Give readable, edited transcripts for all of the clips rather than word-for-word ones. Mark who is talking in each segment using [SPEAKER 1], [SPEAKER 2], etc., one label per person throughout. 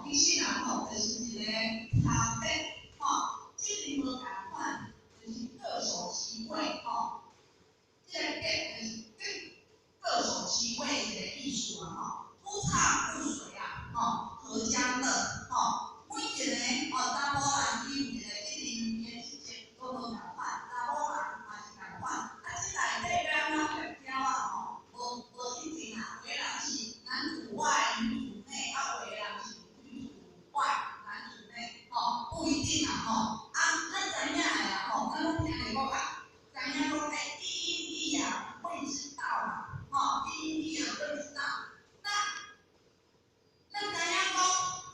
[SPEAKER 1] 其實啊吼，就是一個差別吼，這邊無仝款，就是各守其位吼。這個結就是各守其位一個意思啊吼。夫唱婦隨啊，吼，闔家樂吼。每一個哦，查某人伊有一個責任，伊的職責攏無仝款，查某人嘛是仝款。啊，這內底欲按怎協調啊吼？無無一定啊，有的人是男主外女主內，啊，有的人是女主外男主內，吼，不一定啊吼。啊，咱知影的啊吼，咱攏聽著講啊，知影講欸，一陰一陽謂之道嘛，吼，一陰一陽謂之道。那咱知影講，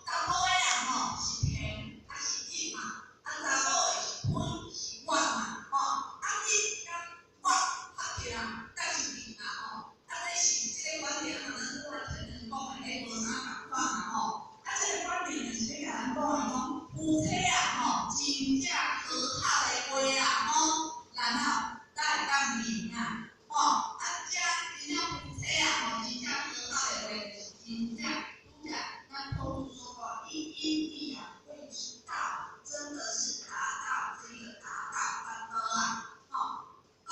[SPEAKER 1] 查埔的啊吼是天，啊是陰嘛，啊查某的是坤是月嘛，吼，啊陰佮月合起來才是陽啊吼，啊這是這個觀點啊，咱拄仔前面講的彼無啥仝款啊吼，啊這個觀點就是咧共咱講的講，夫妻啊吼，真正和合的話啊吼，然後才會當贏啊，吼，啊這真正夫妻啊吼，真正和合的話，就是真正拄才咱托主說過，一陰一陽謂之道，真的是達到這個達到達到啊，吼，好，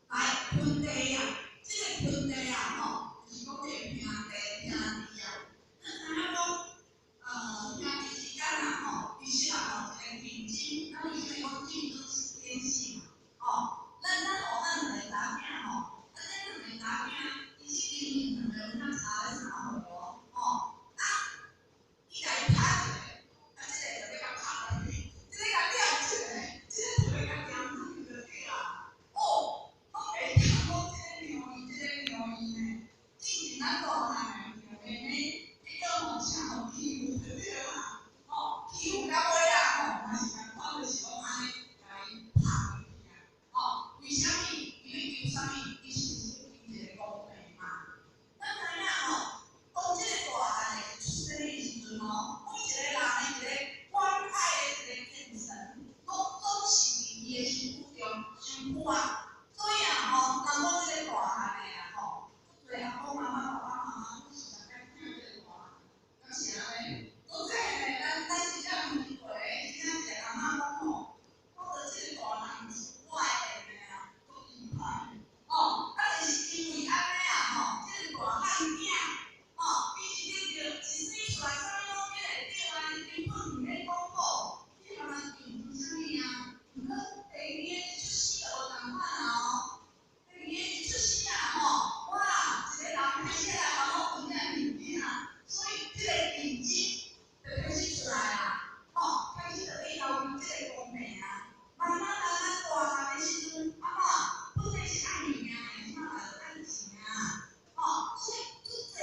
[SPEAKER 1] 來坤地啊，這個坤地啊吼，就是講這個兄弟兄弟啊，咱知影講，兄弟之間啊吼，其實啊吼，一個競爭，咱為啥物講競爭是天性嘛，吼，咱咱予咱兩个查某囝吼，啊這兩個查某囝，其實因兩個有影差咧啥貨哦，吼，啊，伊共伊拍一个，啊，這個就欲共拍落去，這個共掠一个，這個就欲共踮出去就對啦。哦，我袂當講這個娘伊，這個娘伊呢，進前咱大漢的娘的呢，結果吼請予欺負就對啦，吼，欺負到尾啊吼，嘛是仝款，就是講按呢共伊拍落去啊，吼，為啥物？伊咧求啥物？伊是求一個公平嘛。咱知影吼，當這個大漢的出生的時陣吼，每一個人的一個關愛的一個眼神，攏總是佇伊的身軀中，身軀啊。所以啊吼，人講這個大漢的啊吼，足濟阿公阿嬤、爸爸媽媽攏是上較疼這個大漢，敢是按呢？做這個咱咱真正問過，真正一個阿嬤講吼，講著這個大漢是我的的啊，足厲害。吼，啊，就是因為按呢啊吼，這個大漢囝，吼，伊是對著一生出來，啥物攏記會著啊，根本毋免講好，你慢慢認啥物啊？毋過第二个一出世就無仝款啊哦，第二個一出世啊吼，哇，一個人開始來幫我分這物件，所以這個競爭就開始出來啊，吼，開始就欲要求這個公平啊。慢慢慢慢大漢的時陣，啊怎？本來是愛物件的，這擺嘛愛錢啊，吼，所以足濟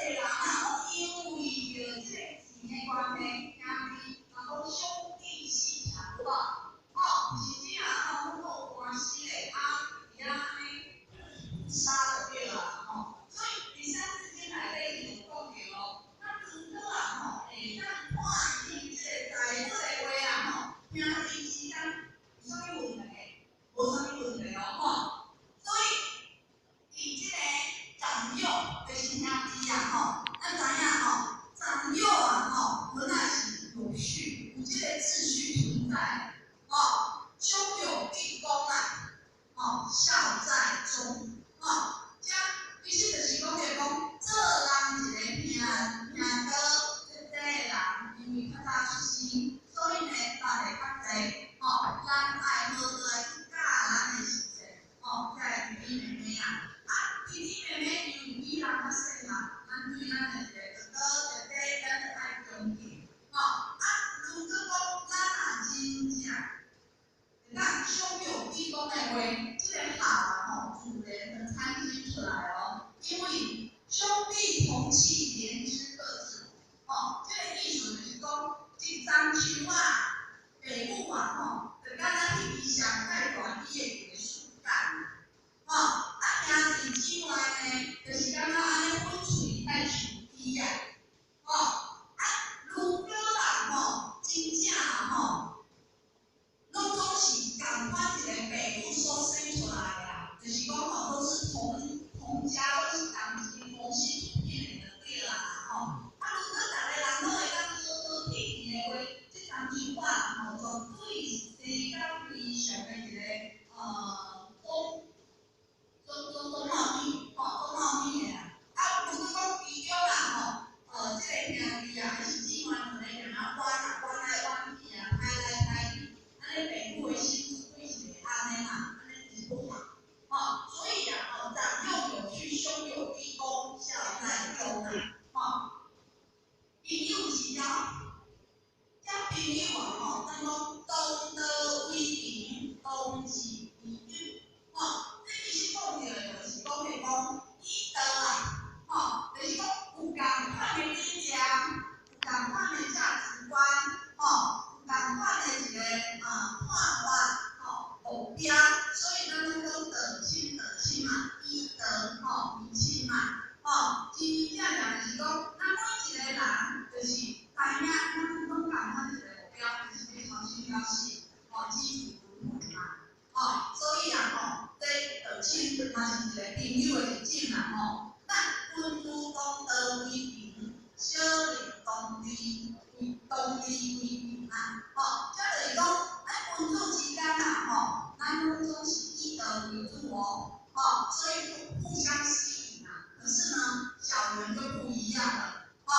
[SPEAKER 1] 道為朋，小人同利為同利為朋啊，吼，這就是講，咱君子之間啊，吼，咱攏總是以德為主哦，吼，所以互相吸引啊。可是呢，小人就不一樣了，吼，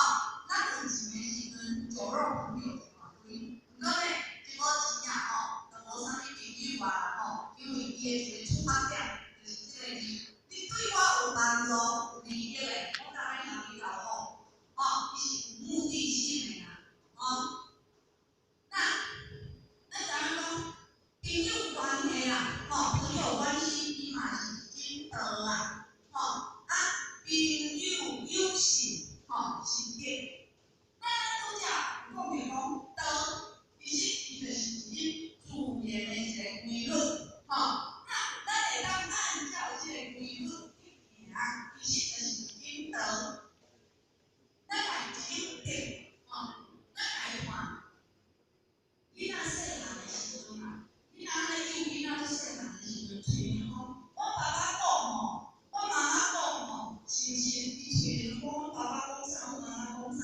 [SPEAKER 1] 咱有錢的時陣，酒肉朋友一大堆，毋過呢，一無錢啊，吼，就無啥物朋友啊，吼，因為伊的一個出發點就是這個字，你對我有幫助、有利益的，我才欲共你來往，吼，伊是有目的性的啦，吼。那咱知影講，朋友關係啊，吼，朋友關係伊嘛是一種道啊，吼，啊，朋友有信，吼，是德。那咱拄才有講著講道，其實伊就是一種自然的一個規律，吼。那咱會當按照這個規律去行，其實就是一種道。咱來一種德，吼，咱來看，囡仔細漢的時陣啊，囡仔按呢幼囡仔做細漢的時陣，喙爾講，我爸爸講吼，我媽媽講吼，是毋是？伊喙爾講，阮爸爸講啥，阮媽媽講啥？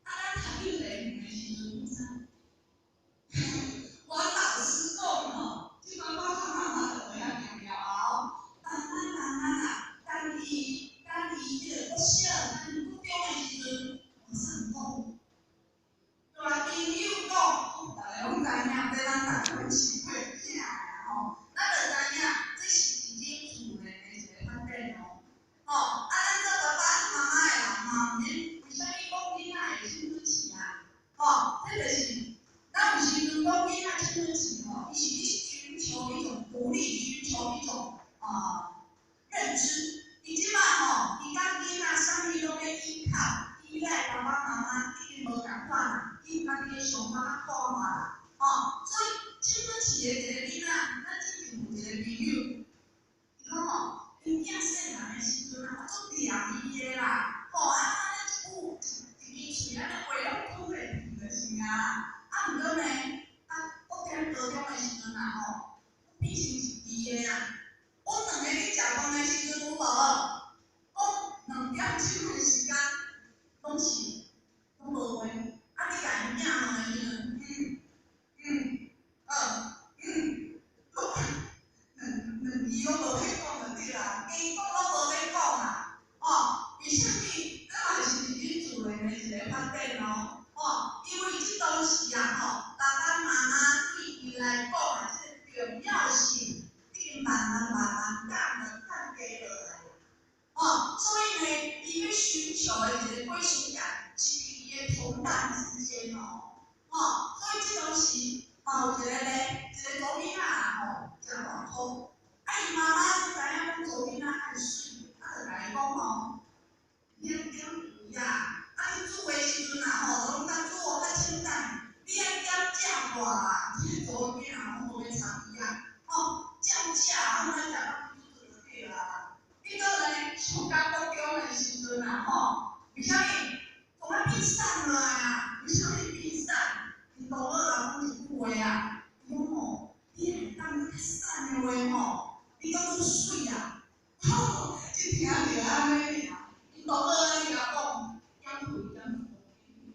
[SPEAKER 1] 啊，咱讀幼稚園的時陣講啥？我老師講吼，這爸爸媽媽就袂曉強調啊哦。但咱慢慢啊，等伊這個國小、咱國中的時陣，我啥人講？對啊，朋友講，逐家攏知影，這咱逐家攏飼過囝的吼，咱就知影，這是一種自然的一個發展哦。吼，啊，咱做爸爸媽媽的人嘛，毋免為啥物講囡仔會青春期啊？吼，這就是咱有時陣講囡仔青春期吼，伊是咧尋求一種獨立，尋求一種認知。伊這擺吼，伊佮囡仔啥物攏欲依靠、依賴爸爸媽媽，已經無仝款啦，伊家己的想法較大嘛啦，吼，所以青春期的一個囡仔，咱之前有一個朋友，伊講吼，𪜶囝細漢的時陣啊，我足惦伊的啦，吼，啊，按呢一久一支喙按呢話攏講袂停就是啊，啊，毋過呢，啊，國中高中的時陣啊，吼，變成一支的啊。阮兩个咧食飯的時陣有無？講2點鐘的時間，攏是攏無話。啊，你共𪜶囝問的時陣，嗯嗯嗯嗯，攏兩兩字攏無欲講就對啦，加講攏無欲講啦，吼，為啥物？這嘛是一種自然的一個發展哦，吼，因為這當時啊，吼，爸爸媽媽對伊來講啊，這個重要性已經慢慢慢慢降了降低落來啦，吼，所以呢，伊欲尋求的一個歸屬感是佇伊的同伴之間哦，吼，所以這當時嘛有一個咧，一個查某囡仔吼，誠大箍，啊，伊媽媽就知影講查某囡仔愛媠，啊，就共伊講吼，你愛減肥啊，啊，你煮的時陣啊吼，攏較煮較清淡，你愛減食偌啦，這個查某囡仔攏無欲參伊啊，吼，照食，攏愛食到水就對啊啦。結果呢，上到國中的時陣啊，吼，為啥物？總愛變瘦落來啊？為啥物變瘦？𪜶同學也講一句話啊，伊講吼，你若當較瘦的話吼，你閣愈媠啊！吼，一聽著按呢爾，𪜶同學按呢共講，減肥減5公斤，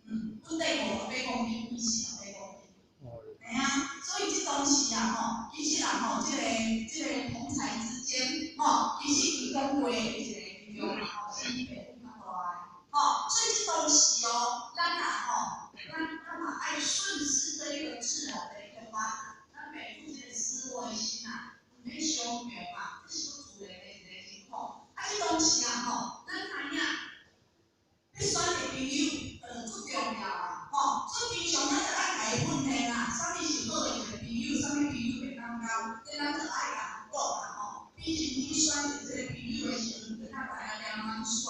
[SPEAKER 1] 嗯，阮底58公斤，伊48公斤。嘿啊，所以這當時啊吼，其實啊吼，這個同儕之間吼，其實伊講話的一個影響啊吼，是會較大的，吼，所以這當時哦，咱啊吼，咱嘛愛順勢這一個自然的一個發展，咱袂負這個思維心啊，毋免傷強啊，這是足自然的一個情況。啊，這當時啊吼，咱知影，欲選的朋友足重要啊，吼，所以平常咱就愛共伊訓練啊，啥物是好的一個朋友，啥物朋友袂當交，這咱就愛共伊講啊吼。平時去選擇這個朋友的時陣，就較知影欲按怎選，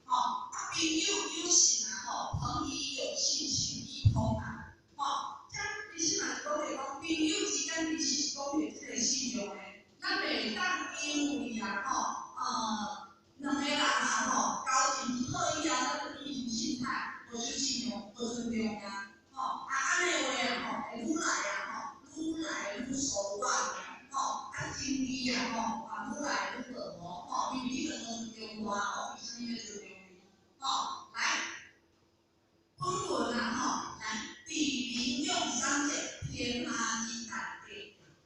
[SPEAKER 1] 吼。啊，朋友有信啊，吼，朋以有信，信以通啊，吼。這其實嘛是講著講，朋友之間其實是講著這個信用的，咱袂當因為啊，吼，兩個人啊，吼，交情一好以後，咱就變成凊彩，無守信用，無尊重啊，吼，啊，按呢話啊，吼，會愈來啊，吼，愈來愈疏遠啊，吼，啊，情誼啊，吼，嘛愈來愈薄哦，吼，因為你著無尊重我，我為啥物生欲做良知，吼，來，本論啊，吼，來，智明用三者，天下之大德，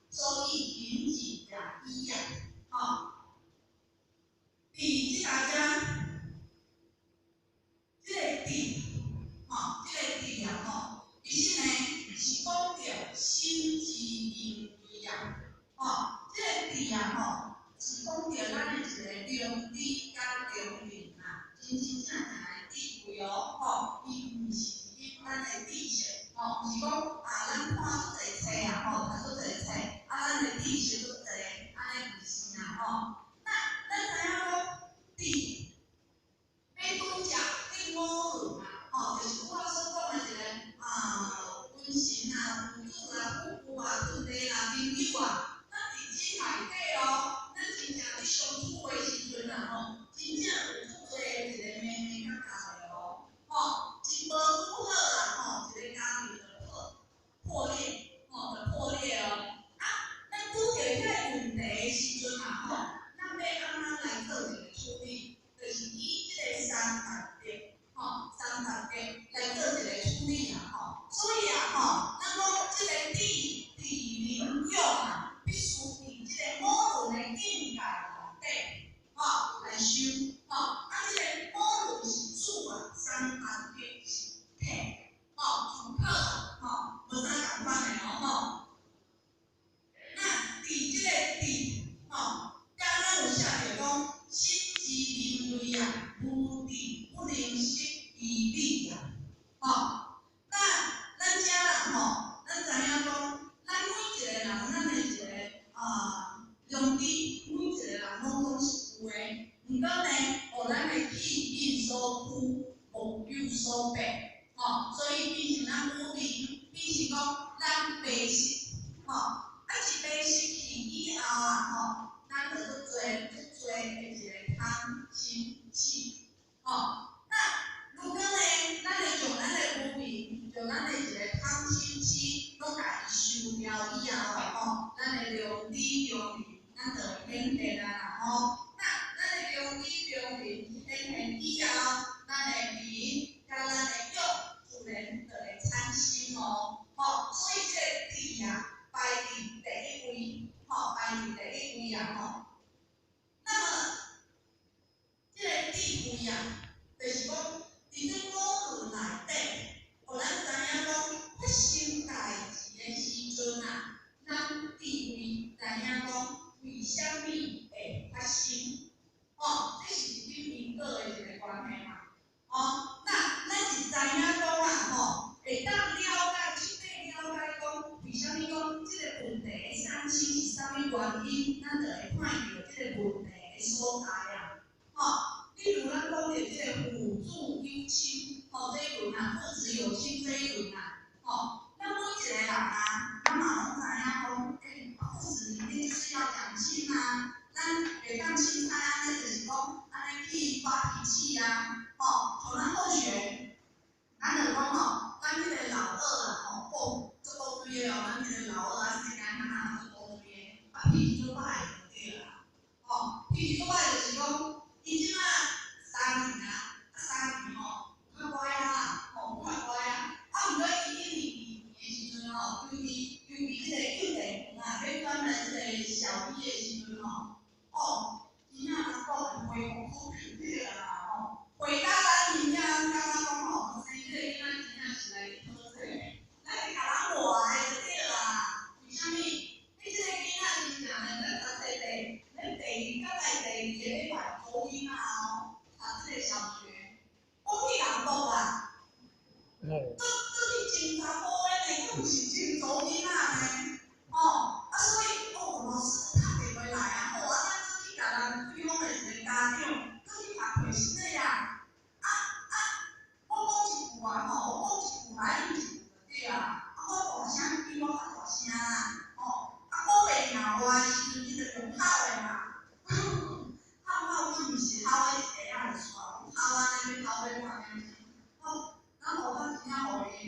[SPEAKER 1] 所以仁智也已啊，吼，佇這个遮，這個智，吼，這個智啊，吼，其實呢是講著心之明慧啊，吼，這個智啊，吼，是講著咱的一個良知佮良能啊，真真正正的智慧哦，吼，伊毋是入咱的知識，吼，毋是講啊，咱看足濟冊啊，吼，讀足濟冊，啊，咱的知識足濟，按呢毋是啦，吼。那咱知影講，佇欲拄著這五倫啊，吼，就是拄仔所講的一個啊，君臣啊、父子啊、夫婦啊、兄弟啦、朋友啊，咱佇這內底哦，咱真正佇相處的時陣啊，吼，真正有足濟一個眉眉角角的哦，吼，真無拄好啦，吼，一個家庭就破裂，吼，就破裂哦。啊，咱拄著遐個問題的時陣啊，吼，咱欲按怎來做一個處理？就是以這個三達德，吼，三達德來做一個處理啦，吼。所以啊，吼，咱講這個智智明勇啊，必須佇這個五倫的境界內底，吼，來修，吼。啊，這個五倫是主啊，三達德是客，吼，主客啊，吼，無啥仝款的哦，吼。那佇這個智，吼，敢咱有寫著講，心之明慧啊，無智不能識義理啊，吼。那咱遮啦，吼，咱知影講，咱每一個人，咱的一個啊良知，每一個人攏總是有的。毋過呢，予咱的氣運所驅，目有所變，吼，所以變成咱無明，變成講咱迷失，吼，啊一迷失去以後啊，吼，咱就足濟足濟的一個貪嗔癡，吼。那如果呢，咱會將咱的無明，將咱的一個貪嗔癡，攏共伊收掉以後，吼，咱的良知良能，咱就會顯現啊啦，吼。那咱的良知良能顯現以後，咱的明佮咱的勇自然就會產生哦，吼。所以這個智啊，排佇第一位，吼，排佇第一位啊，吼。那麼，這個智慧啊，就是講，佇這五倫內底，予咱知影講，發生代誌的時陣啊，咱智慧知影講，為啥物會發生？吼，這是一種因果的一個關係嘛。吼，那咱是知影講啊，吼，會當了解，徹底了解講，為啥物講這個問題的產生是啥物原因，咱就會看著這個問題的所在啊。吼，例如咱講著這個父子有親，吼，這一輪啊，父子有親這一輪啊，吼，咱每一個人啊，咱嘛攏知影講，欸，父子裡面就是要講親啊，咱會當凊彩按呢，就是講按呢去發脾氣啊，吼，像咱後學，咱就講吼，咱彼個老二啊，吼，哦，足古錐的哦，咱彼個老二啊，細漢仔啊，足古錐的，啊脾氣足歹就對啦，吼，脾氣足歹就是講，伊這馬3年啊，啊3年吼，較乖啊啦，吼，較乖啊，啊毋過伊1年2年的時陣吼，尤其這個幼稚園啊，欲轉來這個小一的時陣吼，哦，真正人講的恢復好對啦，吼，回答咱真正感覺講吼，生這個囡仔真正是來討債的，來共人活的就對啦。為啥物？你這個囡仔真正呢，咱讀冊第，咱第二甲來第二個禮拜初一仔哦，讀這個小學，我去共錄啊，做做去真查埔的呢，閣毋是真查某囡仔呢，吼，啊所以哦，老師打電話來啊，吼，啊咱做去共人對方的一個家長，做去共提醒的啊，啊啊，我講一句啊吼，我講一句來應一句就對啊，啊我大聲比我較大聲啦，吼，啊講袂贏我的時陣，伊就用吼的嘛，吼吼阮毋是吼的一下仔就煞，吼按呢欲吼欲半點鐘，吼，咱予我真正予伊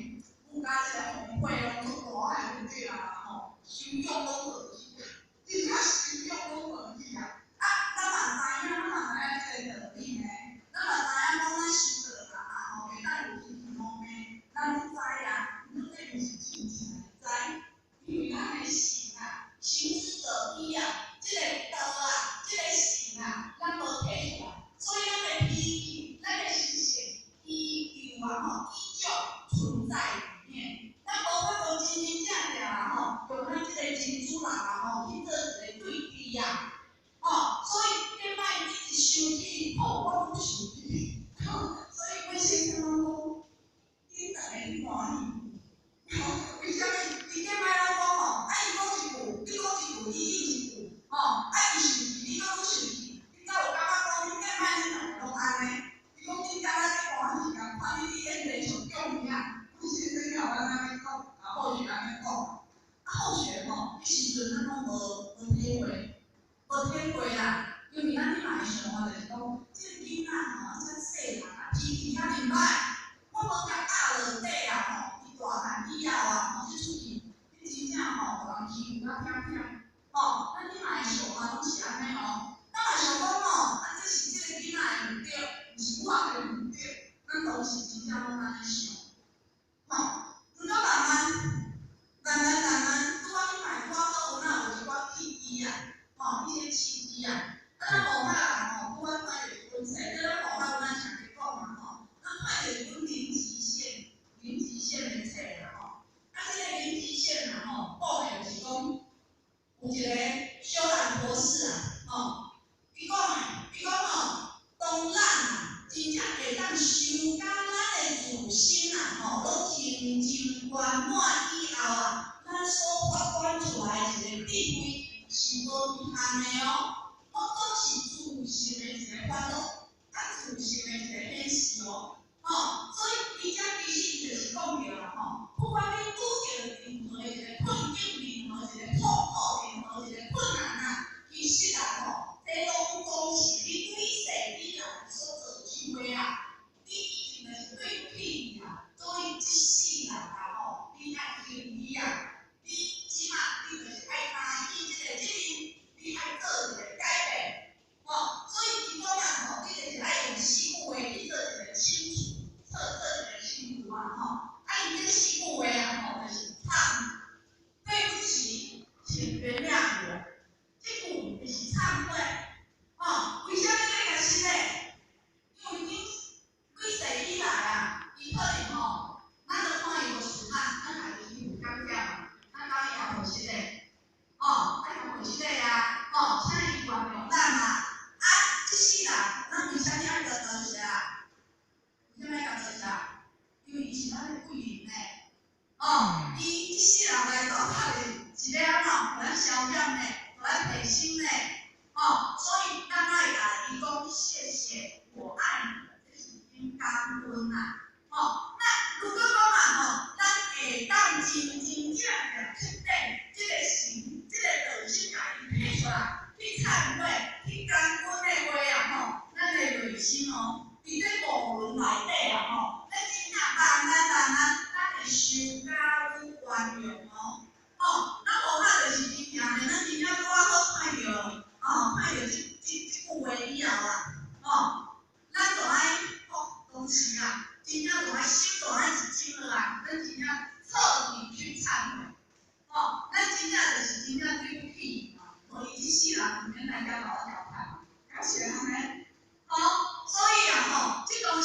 [SPEAKER 1] 吼，依舊存在裡面。咱無法度真真正正啊吼，用咱這個真主人啊吼去做一個對比啊，吼，所以變擺你一生氣，吼，我攏生氣，所以阮先生攏講，恁逐个去歡喜，為啥物？伊變擺攏講吼，啊伊講一句，你講一句，伊應一句，吼，啊伊生氣，你閣閣生氣，你敢有感覺講恁變擺恁兩个攏按呢？伊講恁敢若咧歡喜仝款，你演連續劇爾。阮先生了咱按呢講，啊後學按呢講，啊後學吼，彼時陣咱攏無體會，無體會啦，因為咱彼嘛會想看就是講，這個囡仔吼，啊遮細漢啊，脾氣較袂歹，我無共壓落底啊吼，伊大漢以後啊，吼，這出去，你真正吼，予人欺負甲忝忝，吼，咱彼嘛會想看攏是按呢哦，咱嘛想講吼，啊這是這個囡仔的毋對，毋是我的毋對，咱當時真正攏按呢想。吼，毋過慢慢、慢慢、慢慢，拄仔你嘛會看到有哪有一寡契機啊，吼，一些契機啊，啊，咱無法啊，吼，拄仔看著阮冊，這咱無法有咱常咧講啊，吼，咱看著阮零極限、零極限的冊啦，吼，啊，這個零極限啊，吼，講的就是講有一個修蘭博士啊，吼，伊講的，伊講吼，當咱啊，真正會當修甲咱的自心啊，吼，攏清淨圓滿以後啊，咱所發展出來的一個智慧是無極限的哦，攏總是自性的一個歡樂，啊自性的一個顯示哦，吼，所以伊遮其實就是講著啦，吼，不管你拄著任何的一個困境，任何一個痛苦，任何一個困難啊，其實啊，吼，這攏總是你累世以來所造成的啊。你以前就是對不起伊啊，所以這世人啊吼，你愛還伊啊，你這馬你就是愛擔起這個責任，你愛做一個改變，吼，所以伊講啊吼，你就是愛用四句話去做一個清除，做做一個清除啊吼，啊伊這四句話啊吼，就是懺，對不起，請原諒我，這句就是懺悔，吼，為啥物欲共失禮？因為恁累世以來啊，伊可能吼，咱就看伊無順眼，咱家己欺負感覺嘛，咱敢會曉失禮？哦，愛共失禮啊，吼，請伊原諒咱嘛。啊，這世人，咱為啥物愛共多謝啊？為啥物愛共多謝？因為伊是咱的貴人呢。哦，伊這世人來到底是欲按怎？予咱消減呢，予咱提升呢。哦，所以咱愛共伊講謝謝，我愛你，這是一種感恩啊。吼，那如果講啊吼，咱會當真真正正徹底這個心，這個道心共伊提出來，去懺悔、去感恩的話啊吼，咱的內心哦，佇這五輪內底啊吼，咱真正慢慢慢慢，咱會修甲愈圓融哦。吼，咱無法就是真正的，咱真正拄仔好看著，哦，看著這句話以後啊，吼，咱就愛吼，當時啊，真正就愛心就愛一靜落來，咱真正徹底去懺悔，吼，咱真正就是真正對不起伊嘛，無伊這世人毋免來遮共我調侃，敢是按呢？